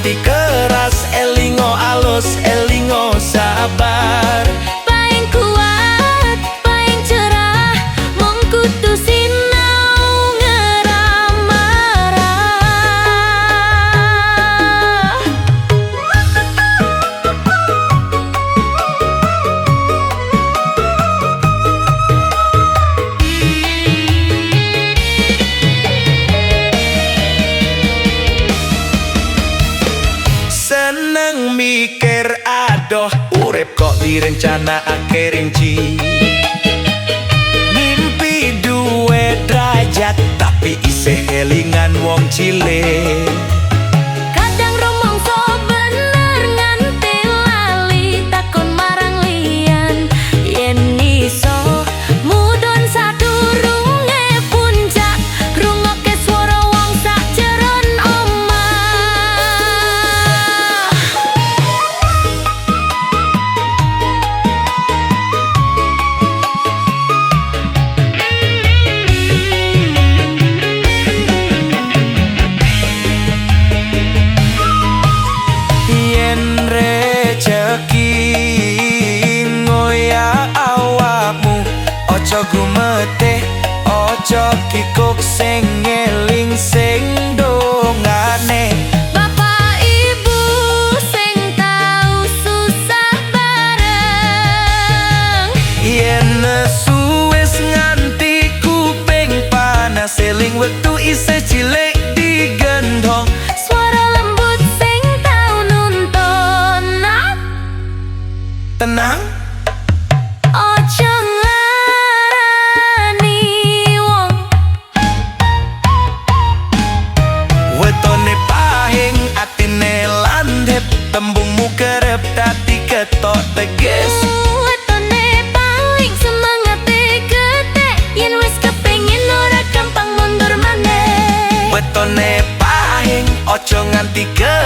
nganti keras, elingo alus, elingo sabar. Paling kuat, paling cerah, mung kudu sinau ngeramarah. Seneng mikir adoh, urip kok direncanakake rinci. Mimpi duwe derajat, tapi isih elingan wong cilik. Kadang rumangsa bener nganti lali takon marang liyan yen iso mudhun sadurunge puncak, rungokke swara wong sak jeron omah. Yen rejeki ngoyak awakmu, ojo gumete, ojo kikuk, sing ngeling sing dongane. Bapak ibu sing tau susah bareng. Yen nesu wis nganti kuping panas, eling wektu isih cilik digendhong. Suara lembut sing tau nuntun. Tenang. Ojo nglarani wong. Wetone pahing atine landhep, tembungmu kerep dadi ketok teges. Wetone paling semangate gede, yen wis kepengin ora gampang mundur maneh. Wetone pahing ojo nganti keras.